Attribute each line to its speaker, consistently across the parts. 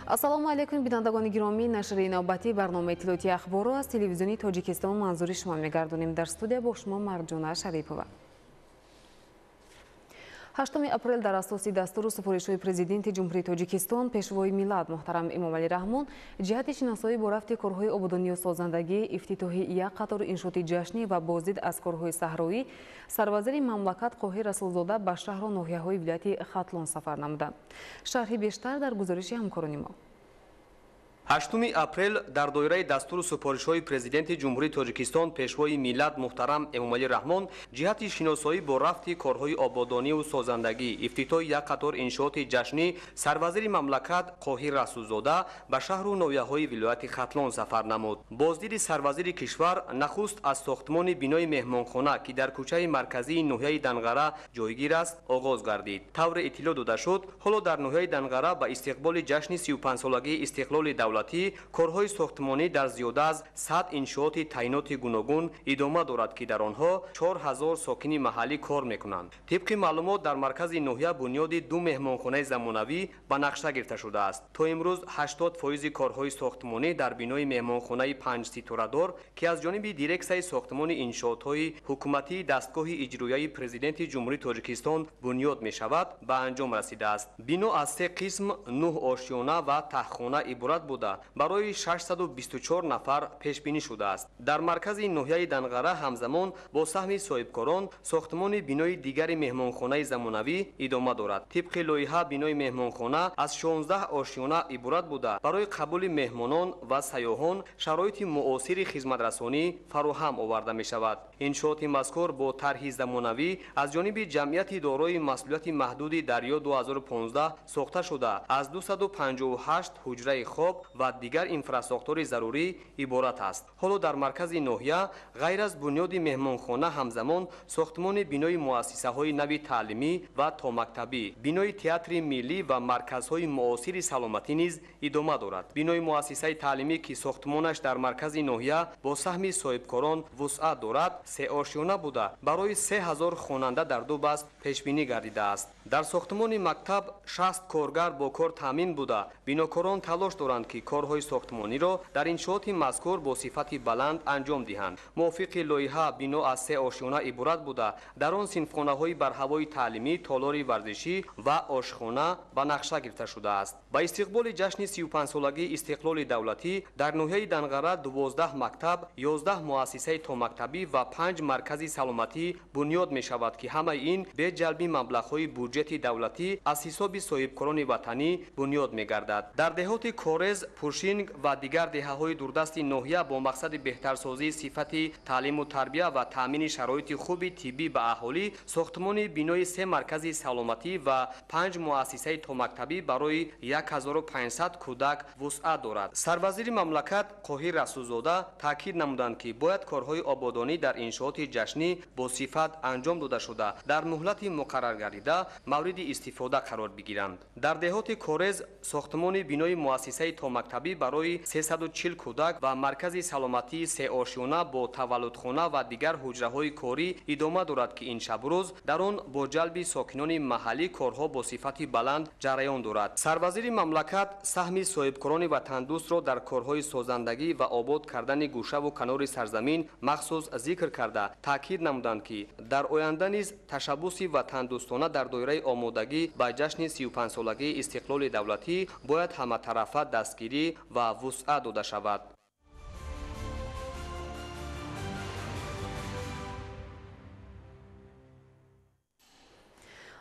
Speaker 1: Ассалому алайкум, бинандагони гиромӣ. Нашри навбатии барномаи иттилоотии ахборро аз телевизиони Тоҷикистон манзури шумо мегардонем. Дар студия бо шумо Марҷона Шарипова. 8 апрел дар асоси дастуру супоришҳои Президенти Ҷумҳурии Тоҷикистон, Пешвои миллат муҳтарам Эмомалӣ Раҳмон, ҷиҳати шиносоӣ бо рафти корҳои ободонию созандагӣ, ифтитоҳи як қатор иншооти ҷашнӣ ва боздид аз корҳои саҳроӣ, сарвазири мамлакат Қоҳир Расулзода ба шаҳру ноҳияҳои вилояти Хатлон сафар намуданд. Шарҳи бештар дар гузориши ҳамкорони мо.
Speaker 2: 8 апрел дар доираи дастуру супоришҳои Президенти Ҷумҳурии Тоҷикистон, Пешвои миллат муҳтарам Эмомалӣ Раҳмон, ҷиҳати шиносоӣ бо рафти корҳои ободониву созандагӣ, ифтитоҳи як қатор иншооти ҷашнӣ, сарвазири мамлакат Қоҳир Расулзода ба шаҳру ноҳияҳои вилояти Хатлон сафар намуд. Боздиди сарвазири кишвар нахуст аз сохтмони бинои меҳмонхона, ки дар кӯчаи марказии ноҳияи Данғара ҷойгир аст, оғоз гардид. Тавре иттилоъ дода шуд, ҳоло дар ноҳияи Данғара ба истиқболи ҷашни 35-солагии истиқлоли давлатӣ корҳои сохтмонӣ дар зиёда аз 100 иншооти таъиноти гуногун идома дорад, ки дар онҳо 4000 сокини маҳаллӣ кор мекунанд. Тибқи маълумот, дар маркази ноҳия бунёди ду меҳмонхонаи замонавӣ ба нақша гирифта шудааст. То имрӯз 80% корҳои сохтмонӣ дар бинои меҳмонхонаи панҷситорадор, ки аз ҷониби дирексияи сохтмони иншоотҳои ҳукуматии дастгоҳи иҷроияи Президенти Ҷумҳурии Тоҷикистон бунёд мешавад, ба анҷом расидааст. Бино аз се қисм, 9 ошёна ва таҳхона иборат буда, барои 624 нафар пешбинӣ шудааст. Дар маркази ноҳияи Данғара ҳамзамон бо саҳми соҳибкорон сохтмони бинои дигари меҳмонхонаи замонавӣ идома дорад. Тибқи лоиҳа, бинои меҳмонхона аз 16 ошёна иборат буда, барои қабули меҳмонон ва сайёҳон шароити муосири хизматрасонӣ фароҳам оварда мешавад. Иншооти мазкур бо тарҳи замонавӣ аз ҷониби ҷамъияти дорои масъулияти маҳдуди Дарё 2015 сохта шуда, аз 258 ҳуҷраи хоб ва дигар инфрасохтори зарурӣ иборат аст. Ҳоло дар маркази ноҳия ғайр аз бунёди меҳмонхона ҳамзамон сохтмони бинои муассисаҳои нави таълимӣ ва томактабӣ, бинои театри миллӣ ва марказҳои муосири саломатӣ низ идома дорад. Бинои муассисаи таълимӣ, ки сохтмонаш дар маркази ноҳия бо саҳми соҳибкорон вусъат дорад, сеошёна буда, барои 3000 хонанда дар ду баст пешбинӣ гардидааст. Дар сохтмони мактаб 60 коргар бо кор таъмин буда, бинокорон талош доранд, ки корҳои сохтмониро дар иншооти мазкур бо сифати баланд анҷом диҳанд. Мувофиқи лоиҳа, бино аз се ошёна иборат буда, дар он синфхонаҳои барҳавои таълимӣ, толори варзишӣ ва ошхона ба нақша гирифта шудааст. Ба истиқболи ҷашни 35-солагии истиқлоли давлатӣ дар ноҳияи Данғара 12 мактаб, 11 муассисаи томактабӣ ва 5 маркази саломатӣ бунёд мешавад, ки ҳамаи ин бе ҷалби маблағҳои буҷети давлатӣ аз ҳисоби соҳибкорони ватанӣ бунёд мегардад. Дар деҳоти Корез, Пуршинг ва дигар деҳаҳои дурдасти ноҳия бо мақсади беҳтарсозии сифати таълиму тарбия ва таъмини шароити хуби тиббӣ ба аҳолӣ сохтмони бинои се маркази саломатӣ ва 5 муассисаи томактабӣ барои 1500 кӯдак вусъат дорад. Сарвазири мамлакат Қоҳир Расулзода таъкид намуданд, ки бояд корҳои ободонӣ дар иншооти ҷашнӣ бо сифат анҷом дода шуда, дар муҳлати муқарраргардида мавриди истифода қарор бигиранд. Дар деҳоти Корез сохтмони бинои муассисаи томактабӣ барои 340 кӯдак ва маркази саломатии сеошёна бо таваллудхона ва дигар ҳуҷраҳои корӣ идома дорад, ки ин шабрӯз дар он бо ҷалби сокинони маҳаллӣ корҳо бо сифати баланд ҷараён дорад. Сарвазири мамлакат саҳми соҳибкорони ватандӯстро дар корҳои созандагӣ ва обод кардани гӯшаву канори сарзамин махсус зикр карда, таъкид намуданд, ки дар оянда низ ташаббуси ватандӯстона дар доираи омодагӣ ба ҷашни 35-солагии истиқлоли давлатӣ бояд ҳаматарафа дастгирӣ ва вусъат дода шавад.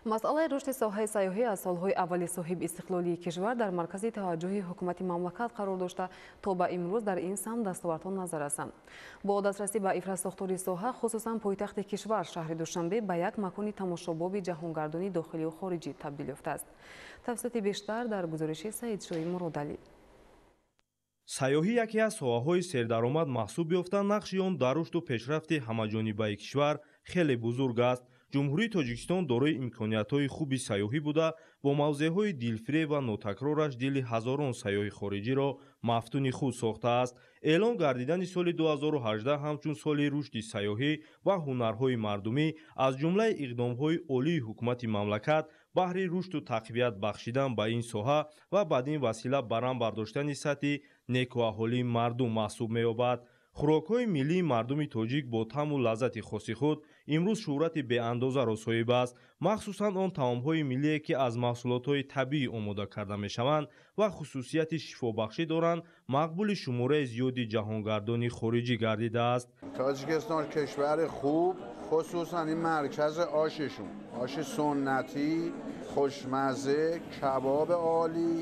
Speaker 1: Масъалаи рушди соҳаи сайёҳӣ аз солҳои аввали соҳибистиқлолии кишвар дар маркази таваҷҷӯҳи ҳукумати мамлакат қарор дошта, то ба имрӯз дар ин самт дастовардҳо назар расанд. Бо дастрасӣ ба инфрасохтори соҳа, хусусан пойтахти кишвар шаҳри Душанбе ба як макони тамошобоби ҷаҳонгардони дохилию хориҷӣ табдил ёфтааст. Тафсилоти бештар дар гузориши Саидшоҳи Муродалӣ.
Speaker 3: Сайёҳӣ яке аз соҳаҳои сердаромад маҳсуб ёфта, нақши он дар рушду пешрафти ҳамаҷонибаи кишвар хеле бузург аст. Ҷумҳурии Тоҷикистон дорои имкониятҳои хуби сайёҳӣ буда, бо мавзеъҳои дилфиреб ва нотакрораш дили ҳазорон сайёҳи хориҷиро мафтуни худ сохтааст. Эълон гардидани соли 2018 ҳамчун соли рушди сайёҳӣ ва ҳунарҳои мардумӣ аз ҷумлаи иқдомҳои олии ҳукумати мамлакат Баҳри рушду тақвият бахшидан ба ин соҳа ва бадин васила барам бардоштани сатҳи некуаҳолии мардум маҳсуб меёбад. Хӯрокҳои миллии мардуми тоҷик бо таъму лаззати хоси худ имрӯз шӯҳрати беандозаро соҳиб аст. Махсусан он таомҳои миллие, ки аз маҳсулотҳои табиӣ омода карда мешаванд ва хусусияти шифобахшӣ доранд, мақбули шумораи зиёди ҷаҳонгардони хориҷӣ гардидааст.
Speaker 4: Тоҷикистон кишвари хуб, хусусан ин маркази ошишон, оши суннатӣ, хушмазза, кабоб олӣ.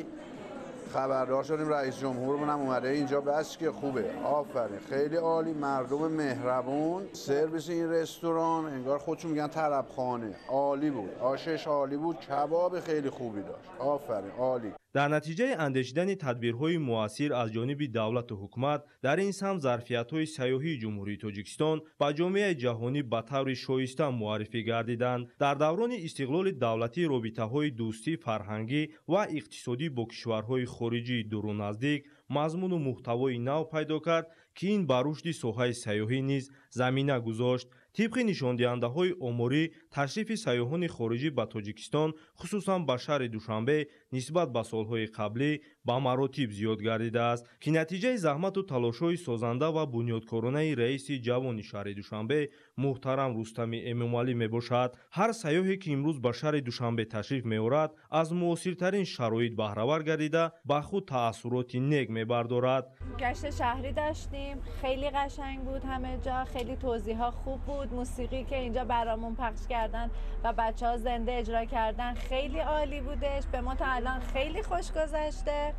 Speaker 4: خبردار شدیم رئیس جمهورمون هم اومده اینجا، بس که خوبه، آفرین، خیلی عالی، مردم مهربون، سرویس این رستوران انگار خودشون میگن طربخانه، عالی بود، آشش عالی بود، کباب خیلی خوبی داشت، آفرین، عالی.
Speaker 3: Дар натиҷаи андешидани тадбирҳои муассир аз ҷониби давлату ҳукумат дар ин самт зарфиятҳои сайёҳии Ҷумҳурии Тоҷикистон ба ҷомеаи ҷаҳонӣ ба таври шоиста муаррифӣ гардиданд. Дар даврони истиқлоли давлатӣ робитаҳои дӯстӣ, фарҳангӣ ва иқтисодӣ бо кишварҳои хориҷии дуру наздик мазмуну муҳтавои нав пайдо кард, ки ин ба рушди соҳаи сайёҳӣ низ замина гузошт. Тибқи нишондиҳандаҳои оморӣ, ташрифи сайёҳони хориҷӣ ба Тоҷикистон, хусусан ба шаҳри Душанбе, нисбат ба солҳои қаблӣ ба маротиб зиёд гардидааст, ки натиҷаи заҳмату талошҳои созанда ва бунёдкоронаи раиси ҷавони шаҳри Душанбе муҳтарам Рустами Эмомалӣ мебошад. Ҳар сайёҳе, ки имрӯз ба шаҳри Душанбе ташриф меорад, аз муосиртарин шароит баҳравар гардида, ба худ таассуроти нек мебардорад.
Speaker 5: گشت شهری داشتیم، خیلی قشنگ بود همه جا، خیلی توضیحا خوب بود، موسیقی که اینجا برامون پخش کردن و بچه‌ها زنده اجرا کردن خیلی عالی بودش، به ما تا الان خیلی خوش گذشته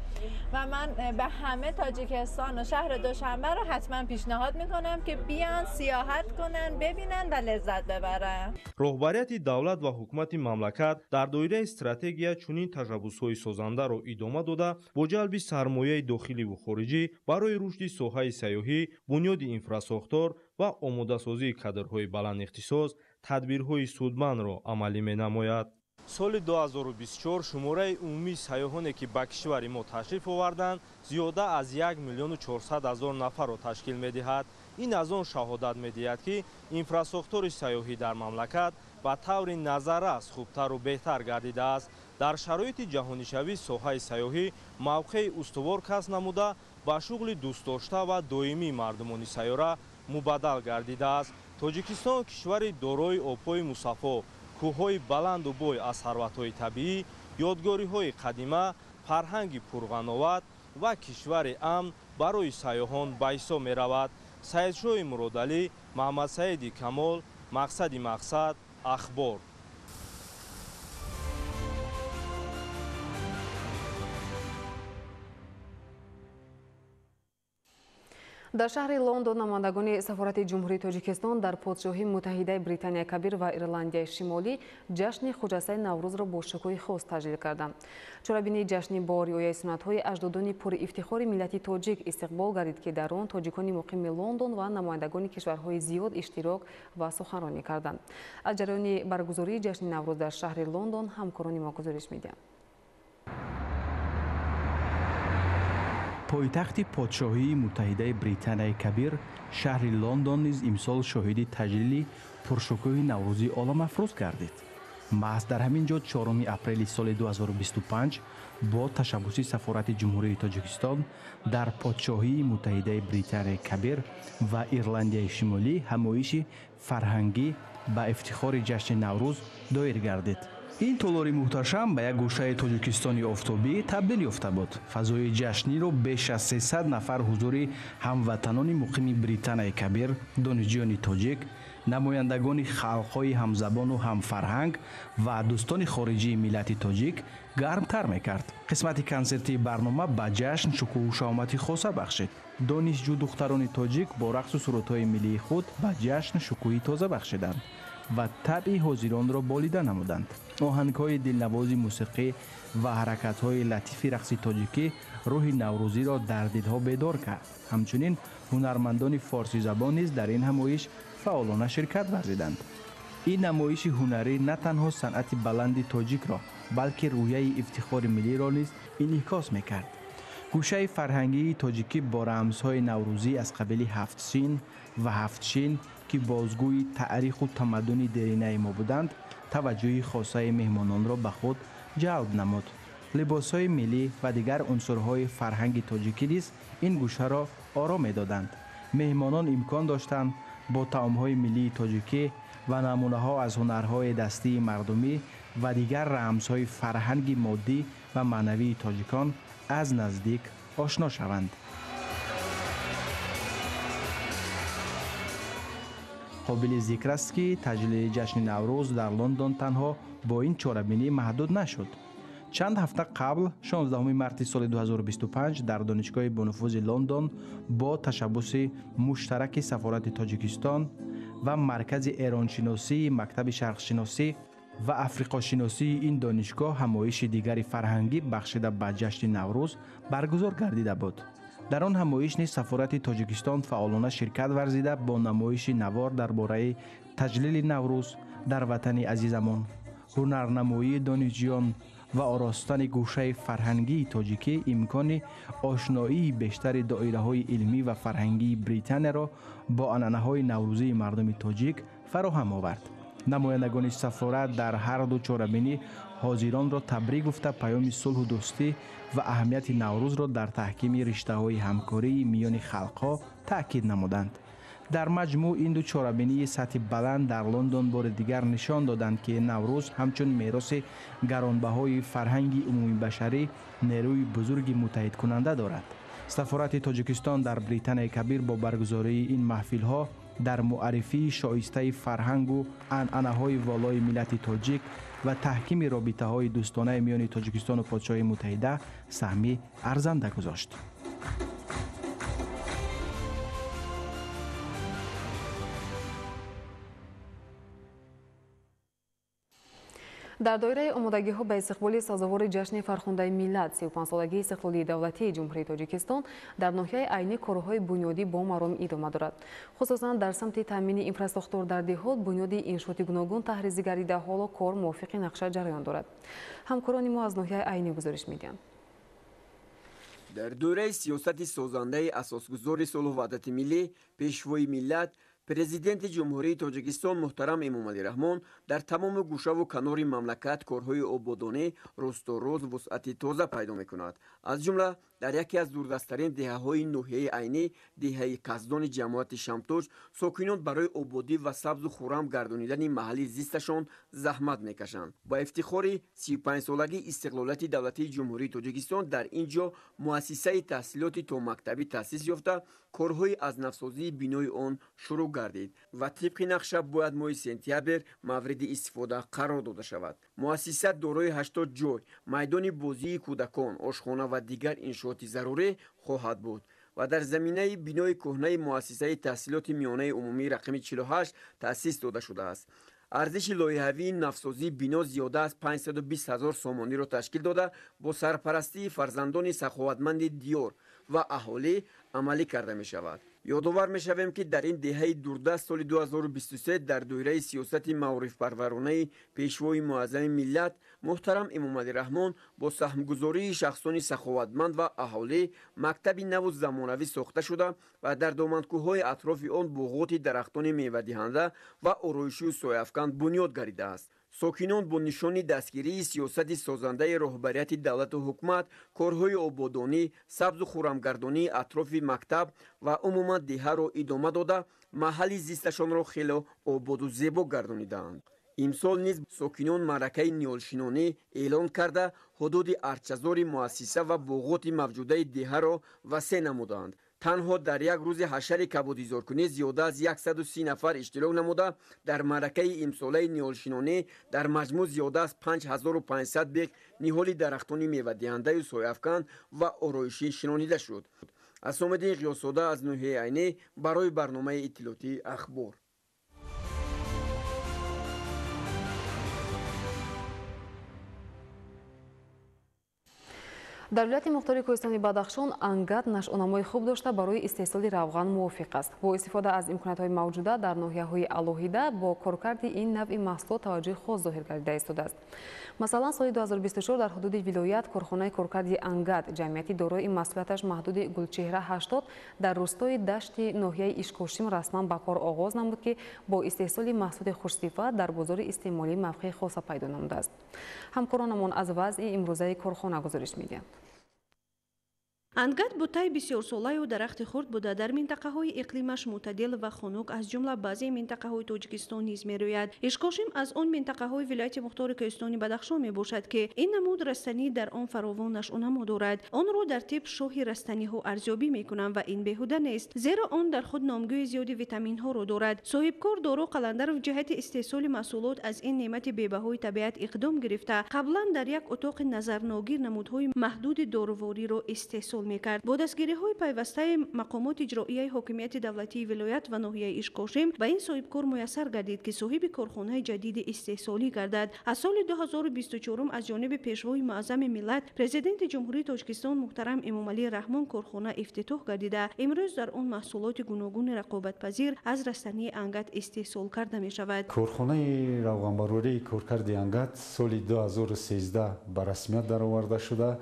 Speaker 5: و من به همه تاجیکستان و شهر دوشنبه رو حتما پیشنهاد میکنم که بیان سیاحت کنن، ببینن و لذت ببرن.
Speaker 3: роҳбарияти давлат ва ҳукумати мамлакат дар доираи стратегия чунин ташаббусҳои созандаро идома дода, бо ҷалби сармояи дохиливу хориҷӣ барои рушди соҳаи сайёҳӣ, бунёди инфрасохтор ва омодасозии кадрҳои баландихтисос тадбирҳои судмандро амалӣ менамояд. Соли 2024 шумораи умумии сайёҳоне, ки ба кишвари мо ташриф оварданд, зиёда аз 1 400 000 нафарро ташкил медиҳад. Ин аз он шаҳодат медиҳад, ки инфрасохтори сайёҳӣ дар мамлакат ба таври назаррас хубтару беҳтар гардидааст. Дар шароити ҷаҳонишавӣ соҳаи сайёҳӣ мавқеи устувор касб намуда, ба шуғли дӯстдошта ва доимии мардумони сайёра мубаддал гардидааст. Тоҷикистон кишвари дорои обҳои мусаффо, кӯҳҳои баланду бой аз сарватҳои табиӣ, ёдгориҳои қадима, фарҳанги пурғановат ва кишвари амн барои сайёҳон ба ҳисоб меравад. Саидшоҳи Муродалӣ, Маҳаммадсаиди Камол, Мақсади Мақсад, Ахбор.
Speaker 1: Дар шаҳри Лондон намояндагони сафорати Ҷумҳурии Тоҷикистон дар Подшоҳии Муттаҳидаи Британияи Кабир ва Ирландияи Шимолӣ ҷашни хуҷастаи Наврӯзро бо шукӯҳи хос таҷлил карданд. Чорабинии ҷашнӣ бо риояи суннатҳои аҷдодони пуриифтихори миллати тоҷик истиқбол гардид, ки дар он тоҷикони муқими Лондон ва намояндагони кишварҳои зиёд иштирок ва суханронӣ карданд. Аз ҷараёни баргузории ҷашни Наврӯз дар шаҳри Лондон ҳамкорони мо гузориш медиҳанд.
Speaker 6: Пойтахти Подшоҳии Муттаҳидаи Британияи Кабир, шаҳри Лондон низ имсол шоҳиди таҷлили пуршукӯҳи Наврӯзи оламафрӯз гардид. Маҳз дар ҳамин ҷо 4 апрели соли 2025 бо ташаббуси сафорати Ҷумҳурии Тоҷикистон дар Подшоҳии Муттаҳидаи Британияи Кабир ва Ирландияи Шимолӣ ҳамоиши фарҳангӣ ба ифтихори ҷашни Наврӯз доир гардид. Ин толори муҳташам ба як гӯшаи Тоҷикистони офтобӣ табдил ёфта буд. Фазои ҷашниро беш аз 300 нафар ҳузури ҳамватанони муқими Британияи Кабир, донишҷӯёни тоҷик, намояндагони халқҳои ҳамзабону ҳамфарҳанг ва дӯстони хориҷии миллати тоҷик гармтар мекард. Қисмати консертии барнома ба ҷашн шукӯҳу шаҳомати хоса бахшид. Донишҷӯ духтарони тоҷик бо рақсу сурудҳои миллии худ ба ҷашн шукӯҳи тоза бахшиданд ва табъи ҳозиронро болида намуданд. Оҳангҳои дилнавози мусиқӣ ва ҳаракатҳои латифи рақси тоҷикӣ рӯҳи наврӯзиро дар дилҳо бедор кард. Ҳамчунин ҳунармандони форсизабон низ дар ин ҳамоиш фаъолона ширкат варзиданд. Ин намоиши ҳунарӣ на танҳо санъати баланди тоҷикро, балки рӯҳияи ифтихори миллиро низ инъикос мекард. Гӯшаи фарҳангии тоҷикӣ бо рамзҳои наврӯзӣ аз қабили ҳафтсин ва ҳафтшин, ки бозгӯи таъриху тамаддуни деринаи мо буданд, таваҷҷӯҳи хосаи меҳмононро ба худ ҷалб намуд. Либосҳои миллӣ ва дигар унсурҳои фарҳанги тоҷикӣ низ ин гӯшаро оро медоданд. Меҳмонон имкон доштанд бо таомҳои миллии тоҷикӣ ва намунаҳо аз ҳунарҳои дастии мардумӣ ва дигар рамзҳои фарҳанги моддӣ ва маънавии тоҷикон аз наздик ошно шаванд. Қобили зикр аст, ки таҷлили ҷашни Наврӯз дар Лондон танҳо бо ин чорабинӣ маҳдуд нашуд. Чанд ҳафта қабл, 16 марти соли 2025, дар донишгоҳи бонуфузи Лондон бо ташаббуси муштараки Сафорати Тоҷикистон ва Маркази эроншиносии Мактаби шарқшиносӣ ва африқошиносии ин донишгоҳ ҳамоиши дигари фарҳангӣ бахшида ба ҷашни Наврӯз баргузор гардида буд. Дар он ҳамоиш низ Сафорати Тоҷикистон фаъолона ширкат варзида, бо намоиши навор дар бораи таҷлили Наврӯз дар ватани азизамон, ҳунарнамоии донишҷӯён ва оростани гӯшаи фарҳангии тоҷикӣ имкони ошноии бештари доираҳои илмӣ ва фарҳангии Британияро бо анъанаҳои наврӯзии мардуми тоҷик фароҳам овард. Намояндагони сафорат дар ҳар ду чорабинӣ ҳозиронро табрик гуфта, паёми сулҳу дӯстӣ ва аҳамияти Наврӯзро дар таҳкими риштаҳои ҳамкории миёни халқҳо таъкид намуданд. Дар маҷмӯъ, ин ду чорабинии сатҳи баланд дар Лондон бори дигар нишон доданд, ки Наврӯз ҳамчун мероси гаронбаҳои фарҳанги умумибашарӣ нерӯи бузурги муттаҳидкунанда дорад. Сафорати Тоҷикистон дар Британияи Кабир бо баргузории ин маҳфилҳо дар муаррифии шоистаи фарҳангу анъанаҳои волои миллати тоҷик ва таҳкими робитаҳои дӯстонаи миёни Тоҷикистону Подшоҳии Муттаҳида саҳми арзанда гузошт.
Speaker 1: Дар доираи омодагиҳо ба истиқболи сазовори ҷашни фархундаи миллат, 35-солагии истиқлолии давлатии Ҷумҳурии Тоҷикистон, дар ноҳияи Айнӣ корҳои бунёдӣ бо маром идома дорад. Хусусан дар самти таъмини инфрасохтор дар деҳот бунёди иншооти гуногун таҳризӣ гардида, ҳоло кор мувофиқи нақша ҷараён дорад. Ҳамкорони мо аз ноҳияи Айнӣ гузориш медиҳанд.
Speaker 7: Дар доираи сиёсати созандаи асосгузори сулҳу ваҳдати миллӣ, Пешвои миллат, Президенти Ҷумҳурии Тоҷикистон муҳтарам Эмомалӣ Раҳмон дар тамоми гӯшаву канори мамлакат корҳои ободонӣ рӯз то рӯз вусъати тоза пайдо мекунад. Аз ҷумла дар яке аз дурдасттарин деҳаҳои ноҳияи Айнӣ, деҳаи Каздони ҷамоати Шамтоҷ, сокинон барои ободӣ ва сабзу хуррам гардонидани маҳалли зисташон заҳмат мекашанд. Ба ифтихори 35-солагии истиқлолияти давлатии Ҷумҳурии Тоҷикистон дар ин ҷо муассисаи таҳсилоти томактабӣ таъсис ёфта, корҳои аз навсозии бинои он шурӯъ гардид ва тибқи нақша бояд моҳи сентябр мавриди истифода қарор дода шавад. Муассиса дорои 80 ҷой, майдони бозии кӯдакон, ошхона ва дигар иншооти зарурӣ хоҳад буд ва дар заминаи бинои кӯҳнаи муассисаи таҳсилоти миёнаи умумии рақами 48 таъсис дода шудааст. Арзиши лоиҳавии навсозии бино зиёда аз 520 ҳазор сомониро ташкил дода, бо сарпарастии фарзандони саховатманди диёр ва аҳолӣ амалӣ карда мешавад. Ёдовар мешавем, ки дар ин деҳаи дурдаст соли 2023 дар доираи сиёсати маорифпарваронаи Пешвои муаззами миллат муҳтарам Эмомалӣ Раҳмон бо саҳмгузории шахсони саховатманд ва аҳолӣ мактаби наву замонавӣ сохта шуда ва дар доманкӯҳҳои атрофи он буғоти дарахтони мевадиҳанда ва ороишию сояафкан бунёд гардидааст. Сокинон бо нишони дастгирии сиёсати созандаи роҳбарияти давлату ҳукумат корҳои ободонӣ, сабзу хуррамгардонии атрофи мактаб ва умуман деҳаро идома дода, маҳалли зисташонро хело ободу зебо гардонидаанд. Имсол низ сокинон маъракаи ниҳолшинонӣ эълон карда, ҳудуди арчазори муассиса ва боғоти мавҷудаи деҳаро васеъ намуданд. Танҳо дар як рӯзи ҳашари кабудизоркунӣ зиёда аз 130 нафар иштирок намуда, дар маъракаи имсолаи ниҳолшинонӣ дар маҷмӯъ зиёда аз 5500 бех ниҳоли дарахтони мевадиҳандаю сояафкан ва ороишӣ шинонида шуд. Асомиддин Ғиёсзода аз ноҳияи Айнӣ барои барномаи иттилоотии Ахбор.
Speaker 1: Дар вилояти мухтори кӯҳистони Бадахшон ангат нашъунамои хуб дошта барои истеҳсоли равған мувофиқ аст. Бо истифода аз имкониятҳои мавҷуда дар ноҳияҳои алоҳида бо коркарди ин навъи маҳсулот таваҷҷӯҳи хос зоҳир гардида истодааст. Масалан, соли 2024 дар ҳудуди вилоят корхонаи коркарди ангат ҷамъияти дорои масъулияташ маҳдуди Гулчеҳра 80 дар рӯстои дашти ноҳияи Ишкошим расман ба кор оғоз намуд, ки бо истеҳсоли маҳсулоти хушсифат дар бозори истеъмолӣ мавқеи хоса пайдо намудааст. Ҳамкоронамон аз вазъи имрӯзаи корхона гузориш медиҳанд.
Speaker 8: Ангат бутаи бисёрсолаю дарахти хурд буда дар минтақаҳои иқлимаш мӯътадил ва хунук, аз ҷумла баъзе минтақаҳои Тоҷикистон низ мерӯяд. Ишкошим аз он минтақаҳои вилояти мухтори кӯҳистони Бадахшон мебошад, ки ин намуд растанӣ дар он фаровон нашъунамо дорад. Онро дар тиб шоҳи растаниҳо арзёбӣ мекунанд ва ин беҳуда нест, зеро он дар худ номгӯи зиёди витаминҳоро дорад. Соҳибкор Доро Қаландаров ҷиҳати истеҳсоли маҳсулот аз ин неъмати бебаҳои табиат иқдом гирифта, қаблан дар як утоқи назарногир намудҳои маҳдуди дорувориро истеҳсол мекард. Бо дастгириҳои пайвастаи мақомоти иҷроияи ҳокимияти давлатии вилоят ва ноҳияи Ишкошим ба ин соҳибкор муяссар гардид, ки соҳиби корхонаи ҷадиди истеҳсолӣ гардад. Аз соли 2024 аз ҷониби пешвои муаззами миллат, президенти Ҷумҳурии Тоҷикистон муҳтарам Эмомалӣ Раҳмон корхона ифтитоҳ гардида, имрӯз дар он маҳсулоти гуногуни рақобатпазир аз растании ангат истеҳсол карда мешавад.
Speaker 9: Корхонаи равғанбарории коркарди ангат соли 2013 ба расмият дароварда шуда.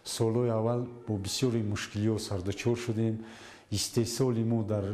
Speaker 9: Солҳои аввал бо бисёри мушкилиҳо сардучор шудем. Истеҳсоли мо дар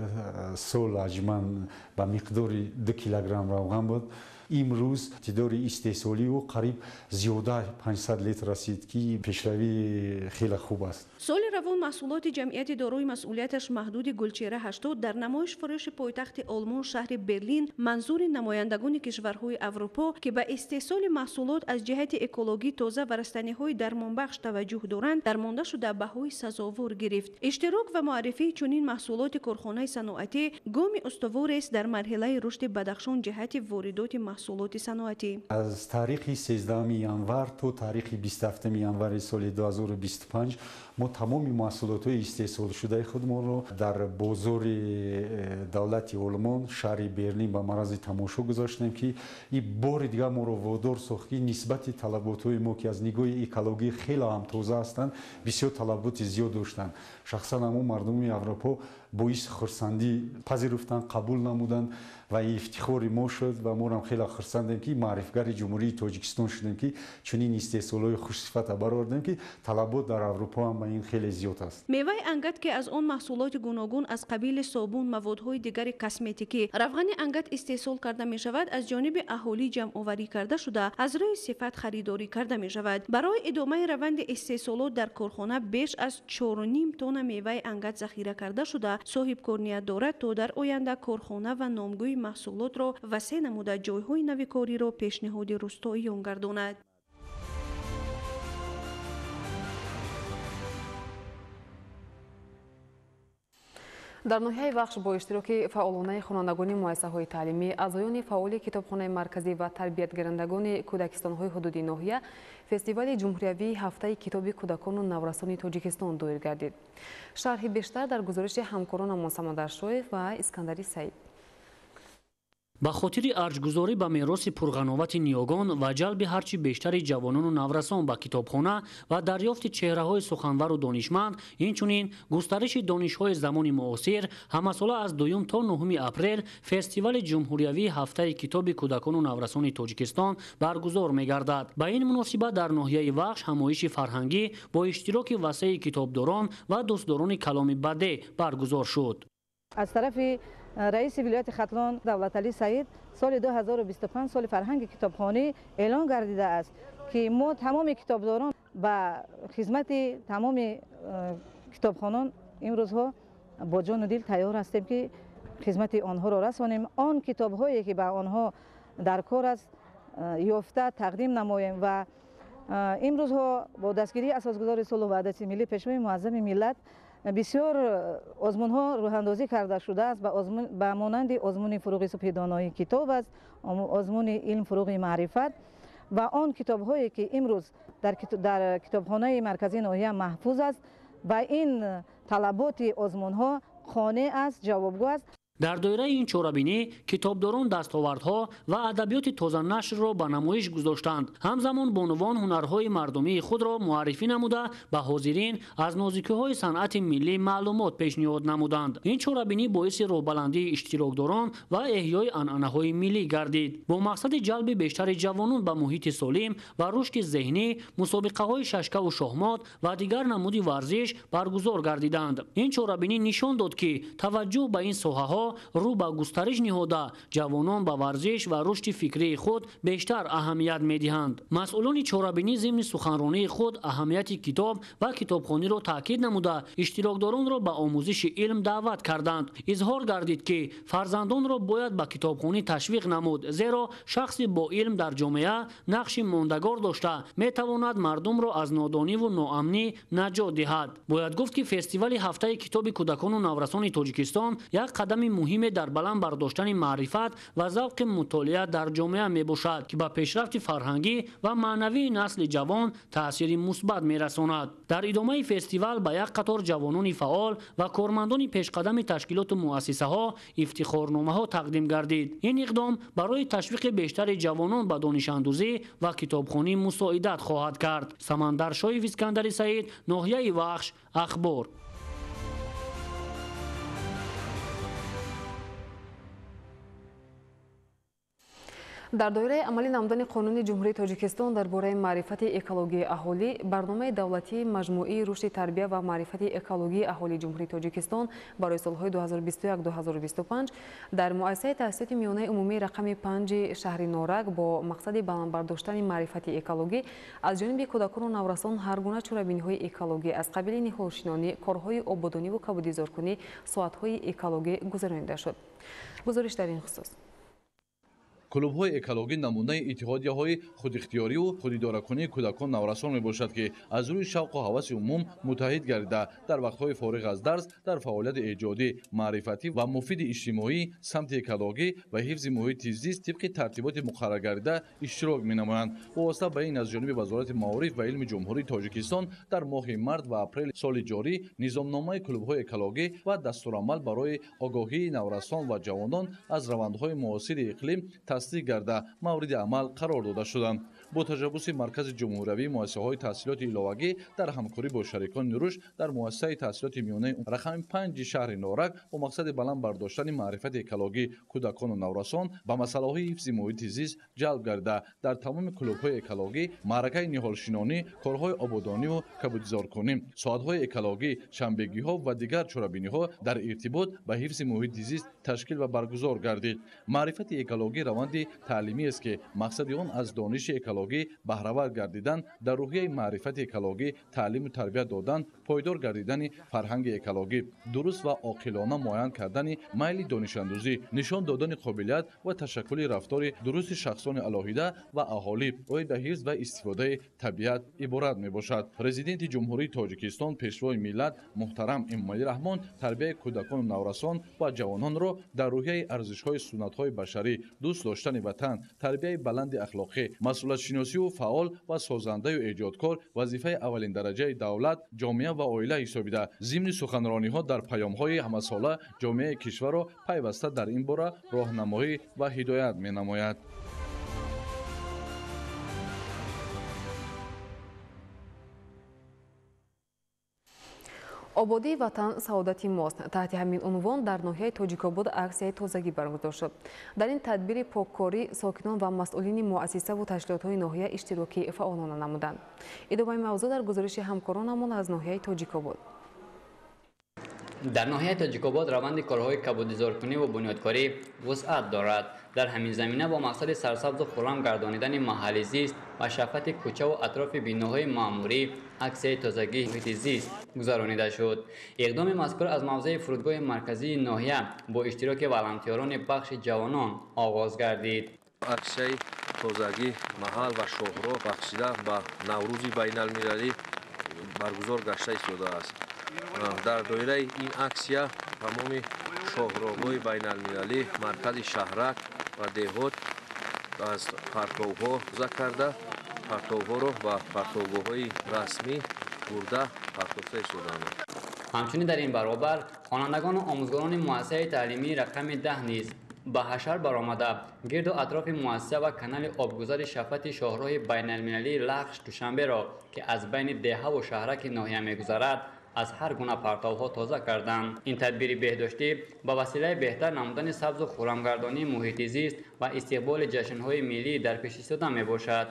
Speaker 9: сол ҳаҷман ба миқдори 2 килограмм равған буд. Имрӯз иқтидори истеҳсолии ӯ қариб зиёда 500 литр расид, ки пешравии хеле хуб аст.
Speaker 8: Соли равон маҳсулоти ҷамъияти дорои масъулияташ маҳдуди Гулчеҳра 80 дар намоиш фурӯши пойтахти Олмон шаҳри Берлин манзури намояндагони кишварҳои Аврупо, ки ба истеҳсоли маҳсулот аз ҷиҳати экологӣ тоза ва растаниҳои дармонбахш таваҷҷӯҳ доранд, дармонда шуда баҳои сазовор гирифт. Иштирок ва муаррифии чунин маҳсулоти корхонаи саноатӣ гоми устуворест дар марҳилаи рушди Бадахшон ҷиҳати воридоти маҳсулоти саноатӣ.
Speaker 9: Аз таърихи 13 январ то таърихи 27 январи соли 2025 мо тамоми маҳсулотҳои истеҳсолшудаи худмонро дар бозори давлати Олмон шаҳри Берлин ба маърази тамошо гузоштем, ки ин бори дигар моро водор сохт, ки нисбати талаботҳои мо, ки аз нигоҳи экологӣ хеле ҳам тоза ҳастанд, бисёр талаботи зиёд доштанд. Шахсан ҳамон мардуми Аврупо боиси хурсандӣ пазируфтанд, қабул намуданд ва ифтихори мо шуд ва моро ҳам хеле хурсандем, ки маърифгари Ҷумҳурии Тоҷикистон шудем, ки чунин истеҳсолҳои хушсифата баровардем, ки талабот дар Аврупо ҳам ба ин хеле зиёд аст.
Speaker 8: Меваи ангат, ки аз он маҳсулоти гуногун аз қабили собун, маводҳои дигари косметикӣ, равғани ангат истеҳсол карда мешавад, аз ҷониби аҳолӣ ҷамъоварӣ карда шуда, аз рӯи сифат харидорӣ карда мешавад. Барои идомаи раванди истеҳсолот дар корхона беш аз 4,5 тонна меваи ангат захира карда шуда, соҳибкор ният дорад то дар оянда корхона ва номгӯи маҳсулотро васеъ намуда ҷойҳои нави кориро пешниҳоди рӯстоиён гардонад.
Speaker 1: Дар ноҳияи Вахш бо иштироки фаъолонаи хонандагони муассисаҳои таълимӣ, аъзоёни фаъоли китобхонаи марказӣ ва тарбиятгирандагони кӯдакистонҳои ҳудуди ноҳия фестивали ҷумҳуриявии ҳафтаи китоби кӯдакону наврасони Тоҷикистон доир гардид. Шарҳи бештар дар гузориши ҳамкоронамон Самандар Шоев ва Искандари Саид.
Speaker 10: Ба хотири арҷгузорӣ ба мероси пурғановати ниёгон ва ҷалби ҳарчи бештари ҷавонону наврасон ба китобхона ва дарёфти чеҳраҳои суханвару донишманд, инчунин густариши донишҳои замони муосир, ҳамасола аз 2 то 9 апрел фестивали ҷумҳуриявии ҳафтаи китоби кӯдакону наврасони Тоҷикистон баргузор мегардад. Ба ин муносибат дар ноҳияи Вахш ҳамоиши фарҳангӣ бо иштироки васеи китобдорон ва дӯстдорони каломи бадеъ баргузор шуд.
Speaker 11: Аз тарафи раиси вилояти Хатлон Давлаталӣ Саид соли 2025 соли фарҳанги китобхонӣ эълон гардидааст, ки мо тамоми китобдорон ба хизмати тамоми китобхонон имрӯзҳо бо ҷону дил тайёр ҳастем, ки хизмати онҳоро расонем. Он китобҳое ки ба онҳо дар кор аст ёфта тақдим намоем ва имрӯзҳо бо дастгирии асосгузори сулҳу ваҳдати миллӣ, пешвои муаззами миллат бисёр озмунҳо рӯҳандозӣ карда шудааст, ба монанди озмуни фуруғи субҳи доноии китоб аст, озмуни илм фуруғи маърифат ва он китобҳое ки имрӯз дар китобхонаи марказии ноҳия маҳфуз аст, ба ин талаботи озмунҳо қонеъ аст, ҷавобгӯ аст.
Speaker 10: Дар доираи ин чорабинӣ китобдорон дастовардҳо ва адабиёти тозанашрро ба намоиш гузоштанд. Ҳамзамон бонувон ҳунарҳои мардумии худро муаррифӣ намуда, ба ҳозирин аз нозикиҳои санъати миллӣ маълумот пешниҳод намуданд. Ин чорабинӣ боиси роҳбаландии иштирокдорон ва эҳёи анъанаҳои миллӣ гардид. Бо мақсади ҷалби бештари ҷавонон ба муҳити солим ва рушди зеҳнӣ, мусобиқаҳои шашкаву шоҳмот ва дигар намуди варзиш баргузор гардиданд. Ин чорабинӣ нишон дод, ки таваҷҷӯҳ ба ин соҳаҳо рӯ ба густариш ниҳода, ҷавонон ба варзиш ва рушди фикрии худ бештар аҳамият медиҳанд. Масъулони чорабинӣ зимни суханронии худ аҳамияти китоб ва китобхониро таъкид намуда, иштирокдоронро ба омӯзиши илм даъват карданд. Изҳор гардид, ки фарзандонро бояд ба китобхонӣ ташвиқ намуд, зеро шахси бо илм дар ҷомеа нақши мондагор дошта метавонад мардумро аз нодониву ноамнӣ наҷот диҳад. Бояд гуфт, ки фестивали ҳафтаи китоби кӯдакону наврасони Тоҷикистон як қадами муҳиме дар баланд бардоштани маърифат ва завқи мутолиа дар ҷомеа мебошад, ки ба пешрафти фарҳангӣ ва маънавии насли ҷавон таъсири мусбат мерасонад. Дар идомаи фестивал ба як қатор ҷавонони фаъол ва кормандони пешқадами ташкилоту муассисаҳо ифтихорномаҳо тақдим гардид. Ин иқдом барои ташвиқи бештари ҷавонон ба донишандӯзӣ ва китобхонӣ мусоидат хоҳад кард. Самандар Шоев, Искандари Саид, ноҳияи Вахш, Ахбор.
Speaker 1: Дар доираи амалӣ намудани қонуни Ҷумҳурии Тоҷикистон дар бораи маърифати экологии аҳолӣ, барномаи давлатии маҷмӯии рушди тарбия ва маърифати экологии аҳолии Ҷумҳурии Тоҷикистон барои солҳои 2021-2025 дар муассисаи таҳсилоти миёнаи умумии рақами 5 шаҳри Норак бо мақсади баланд бардоштани маърифати экологӣ аз ҷониби кӯдакону наврасон ҳар гуна чорабиниҳои экологӣ аз қабили ниҳолшинонӣ, корҳои ободониву кабудизоркунӣ, соатҳои экологӣ гузаронида шуд. Гузориш дар ин хусус.
Speaker 12: Клубҳои экологӣ намунаи иттиҳодияҳои худихтиёриву худидоракунии кӯдакон наврасон мебошад, ки аз рӯи шавқу ҳаваси умум муттаҳид гардида, дар вақтҳои фориғ аз дарс дар фаъолияти эҷодӣ, маърифатӣ ва муфиди иҷтимоӣ самти экологӣ ва ҳифзи муҳити зист тибқи тартиботи муқарраргардида иштирок менамоянд. Вобаста ба ин аз ҷониби Вазорати маориф ва илми Ҷумҳурии Тоҷикистон дар моҳи март ва апрели соли ҷорӣ низомномаи клубҳои экологӣ ва дастурамал барои огоҳии наврасон ва ҷавонон аз равандҳои муосири иқлим тасдиқ гарда мавриди амал қарор дода шуданд. Бо ташаббуси Маркази ҷумҳуриявии муассисаҳои таҳсилоти иловагӣ дар ҳамкорӣ бо шарикони рушд дар муассисаи таҳсилоти миёнаи рақами 5 шаҳри Норак бо мақсади баланд бардоштани маърифати экологӣ кӯдакону наврасон ба масъалаҳои ҳифзи муҳити зист ҷалб гарда, дар тамоми клубҳои экологӣ маъракаи ниҳолшинонӣ, корҳои ободониву кабудизоркунӣ, соатҳои экологӣ, шанбегиҳо ва дигар чорабиниҳо дар иртибот ба ҳифзи муҳити зист ташкил ва баргузор гардид. Маърифати экологӣ раванди таълимӣ аст, ки мақсади он аз дониши экологӣ баҳравар гардидан, дар рӯҳияи маърифати экологӣ таълиму тарбия додан, пойдор гардидани фарҳанги экологӣ, дуруст ва оқилона муайян кардани майли донишандӯзӣ, нишон додани қобилият ва ташаккули рафтори дурусти шахсони алоҳида ва аҳолӣ оид ба ҳифз ва истифодаи табиат иборат мебошад. Президенти Ҷумҳурии Тоҷикистон, Пешвои миллат муҳтарам Эмомалӣ Раҳмон тарбияи кӯдакону наврасон ва ҷавононро дар рӯҳияи арзишҳои суннатҳои башарӣ, дӯст доштани ватан, тарбияи баланди ахлоқӣ, масъулиятшиносию фаъол ва созандаю эҷодкор вазифаи аввалиндараҷаи давлат, ҷомеа ва оила ҳисобида, зимни суханрониҳо дар паёмҳои ҳамасола ҷомеаи кишварро пайваста дар ин бора роҳнамоӣ ва ҳидоят менамояд.
Speaker 1: Ободии ватан саодати мост. Таҳти ҳамин унвон дар ноҳияи Тоҷикобод аксияи тозагӣ баргузор шуд. Дар ин тадбири поккорӣ сокинон ва масъулини муассисаву ташкилотҳои ноҳия иштироки фаъолона намуданд. Идомаи мавзӯъ дар гузориши ҳамкоронамон аз ноҳияи Тоҷикобод.
Speaker 13: Дар ноҳияи Тоҷикобод раванди корҳои кабудизоркунӣ ва бунёдкорӣ вусъат дорад. Дар ҳамин замина бо мақсади сарсабзу хуррам гардонидани маҳалли зист ва шафқати кӯчаву атрофи биноҳои маъмурӣ аксияи тозагии муҳити зист гузаронида шуд. Иқдоми мазкур аз мавзеи фурудгоҳи марказии ноҳия бо иштироки волонтёрони бахши ҷавонон оғоз гардид.
Speaker 14: Аксияи тозагӣ маҳал ва шоҳроҳ бахшида ба Наврӯзи байналмилалӣ баргузор гашта истодааст. Дар доираи ин аксия тамоми шоҳроҳҳои байналмилалӣ, маркази шаҳрак ва деҳот аз партовҳо тоза карда, партовҳоро ба партовгоҳҳои расмӣ бурда партофта истодаанд.
Speaker 13: Ҳамчунин дар ин баробар хонандагону омӯзгорони муассисаи таълимии рақами 10 низ ба ҳашар баромада гирду атрофи муассиса ва канали обгузари шафати шоҳроҳи байналмилалии Лахш Душанберо, ки аз байни деҳаву шаҳраки ноҳия мегузарад, аз ҳар гуна партовҳо тоза карданд. Ин тадбири беҳдоштӣ ба василаи беҳтар намудани сабзу хуррамгардонии муҳити зист ва истиқболи ҷашнҳои миллӣ дар пеш истода мебошад.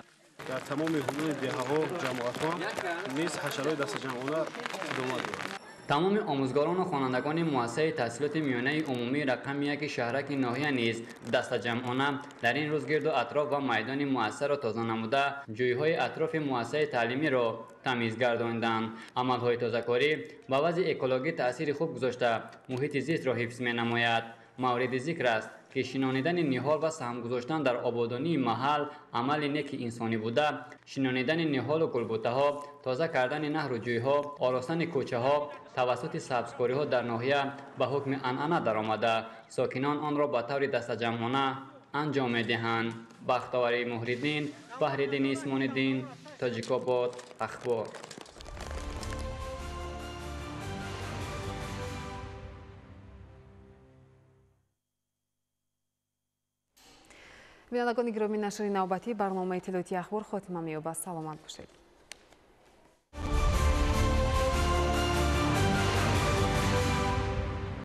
Speaker 15: Дар тамоми ҳудуди деҳаҳо, ҷамоатҳо низ ҳашарҳои дастаҷамъона идома дорад.
Speaker 13: Тамоми омӯзгорону хонандагони муассисаи таҳсилоти миёнаи умумии рақами 1 шаҳраки ноҳия низ дастаҷамъона дар ин рӯз гирду атроф ва майдони муассисаро тоза намуда, ҷӯйҳои атрофи муассисаи таълимиро тамиз гардонданд. Амалҳои тозакорӣ ба вазъи экологӣ таъсири хуб гузошта, муҳити зистро ҳифз менамояд. Мавриди зикр аст, ки шинонидани ниҳол ва саҳм гузоштан дар ободонии маҳал амали неки инсонӣ буда, шинонидани ниҳолу гулбутаҳо, тоза кардани наҳру ҷӯйҳо, оростани кӯчаҳо тавассути сабзкориҳо дар ноҳия ба ҳукми анъана даромада, сокинон онро ба таври дастаҷамъона анҷом медиҳанд. Бахтовари Муҳриддин, Баҳриддини Исмониддин, Тоҷикобод, Ахбор.
Speaker 1: Бинандагони гиромӣ, нашри навбатии барномаи иттилоотии Ахбор хотима меёбад. Саломат бошед.